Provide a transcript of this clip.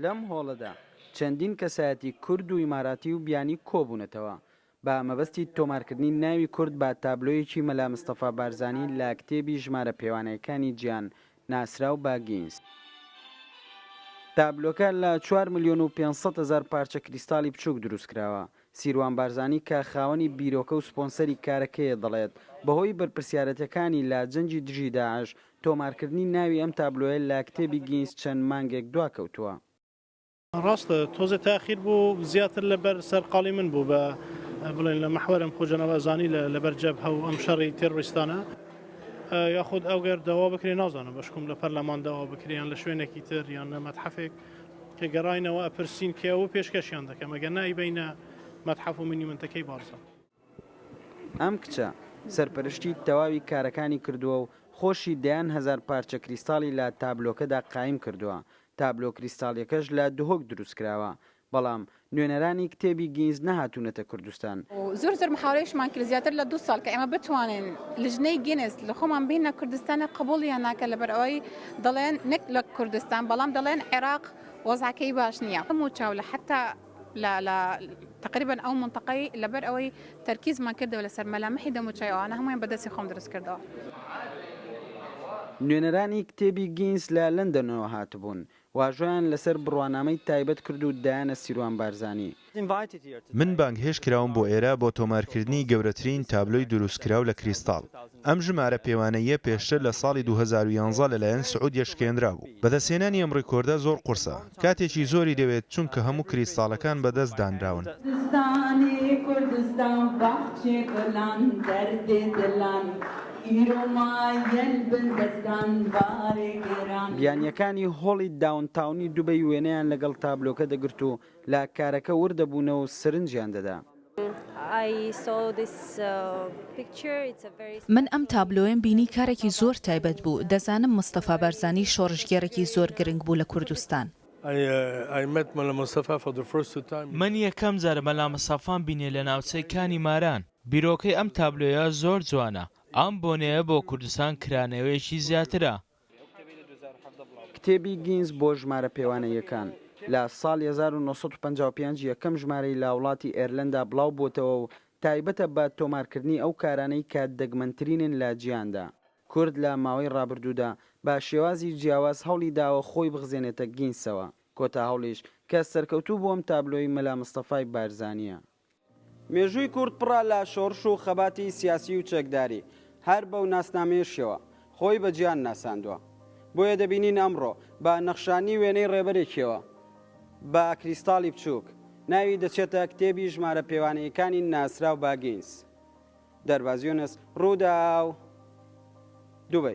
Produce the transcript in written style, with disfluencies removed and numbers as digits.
لەم هۆڵەدا چەندین کەسایەتی کورد و ئیماراتی و بیانی کۆبوونەتەوە بە مەبەستی تۆمارکردنی ناوی کورد بە تابلۆیەکی مەلا مستەفا بارزانی لە کتێبی ژمارە پێوانەیەکانی جیهان ناسراو بە گینس. تابلۆکە لە چوار ملیۆن و 500 هەزار پارچە کریستاڵی بچووک دروستکراوە. سیروان بارزانی کە خاوەنی بیرۆکە و سپۆنسەری کارەکەیە دەڵێت، بەهۆی بەرپرسیارەتیەکانی لە جەنگی دژی داعش، تۆمارکردنی ناوی ئەم تابلۆیە لە کتێبی گینس چەند مانگێک دواکەوتووە. ڕاستە تۆزێ تاخیر بوو زیاتر لەبەر سەرقاڵی من بوو بە بڵێن لە مەحوەرم خۆ جەناب ئەزانی لە لەبەر جەبهە و ئەم شەڕی تێرۆریستانە یاخود ئەوگەر داوا بکرێ نازانم بەشکم لە پەرلەمان داوا بکرێ یان لە شوێنێکی تر یان لە مەتحەفێک کە گەڕاینەوە ئەپرسین کە ئەوە پێشکەشیان دەکەم ئەگەر نایبەینە مەتحەف و مونیومنتەکەی بارزان. ئەم کچە سەرپەرشتی تەواوی کارەکانی کردووە و خۆشی دەیان هەزار پارچە کریستاڵی لە تابلۆکەدا قایم کردووە، تابلۆ کریستاڵیەکەش لە دهۆک دروستکراوە، بەڵام نوێنەرانی کتێبی گینس نەهاتوونەتە کوردستان. زۆر زۆر محاولەیشمان کرد زیاتر لە دوو ساڵ کە ئێمە بتوانین لجنەی گینس لە خۆمان بینە کوردستانە قبوڵیان ناکە لەبەر ئەوەی دەڵێن نەک لە کوردستان بەڵام دەڵێن عێراق وەزعەکەی باش نییە. هەموو چاو لە حەتا لە لە تقریبا ئەو منتەقەی لەبەر ئەوەی تەرکیزمان کردەوە لەسەر مەلامحی دەموچاوی ئەوانە هەموویان بە دەستی خۆم دروست کردەوە. نوێنەرانی کتێبی گینس لە لەندەنەوە هاتبوون، واژۆیان لەسەر بڕوانامەی تایبەت کرد و دایانە سیروان بارزانی. من بانگهێشت کراوم بۆ ئێرە بۆ تۆمارکردنی گەورەترین تابلۆی دروستکراو لە کریستاڵ. ئەم ژمارە پێوانەییە پێشتر لە ساڵی 2011 لەلایەن سعودیە شکێنرابوو. بەدەستهێنانی ئەم ڕیکۆردە زۆر قورسە، کاتێکی زۆری دەوێت چونکە هەموو کریستاڵەکان بە دەست دانراون. بیانییەکانی هۆڵی داونتاونی دوبەی وێنەیان لەگەڵ تابلۆکە دەگرت و لە کارەکە ورد دەبوونەوە و سەرنجیان دەدا. من ئەم تابلۆیەم بینی کارێکی زۆر تایبەت بوو، دەزانم مستەفا بارزانی شۆڕشگێڕێکی زۆر گرنگ بوو لە کوردستان. من یەکەم جار مەلا مستەفام بینی لە ناوچەی کانی ماران، بیرۆکەی ئەم تابلۆیە زۆر جوانە، ئەم بۆنەیە بۆ کوردستان کرانەوەیەکی زیاترە. کتێبی گینس بۆ ژمارە پێوانەییەکان، لە ساڵی 1955 یەکەم ژمارەی لە وڵاتی ئێرلەندا بڵاو بۆتەوە و تایبەتە بە تۆمارکردنی ئەو کارانەی کە دەگمەنترینن لە جیهاندا. کورد لە ماوەی ڕابردوودا بە شێوازی جیاواز هەوڵی داوە خۆی بخزێنێتە گینسەوە، کۆتا هەوڵیش کە سەرکەوتوو بوو ئەم تابلۆی مەلا مستەفای بارزانییە. مێژووی کورد پڕە لە شۆڕش و خەباتی سیاسی و چەکداری، هەر بەو ناسنامەیەشیەوە خۆی بە جیهان ناساندووە. بۆیە دەبینین ئەمڕۆ بە نەخشاندنی وێنەی ڕێبەرێکیەوە بە کریستاڵی بچووک، ناوی دەچێتە کتێبی ژمارە پێوانەییەکانی ناسراو بە گینس. دەرباز یونس، رووداو، دوبەی.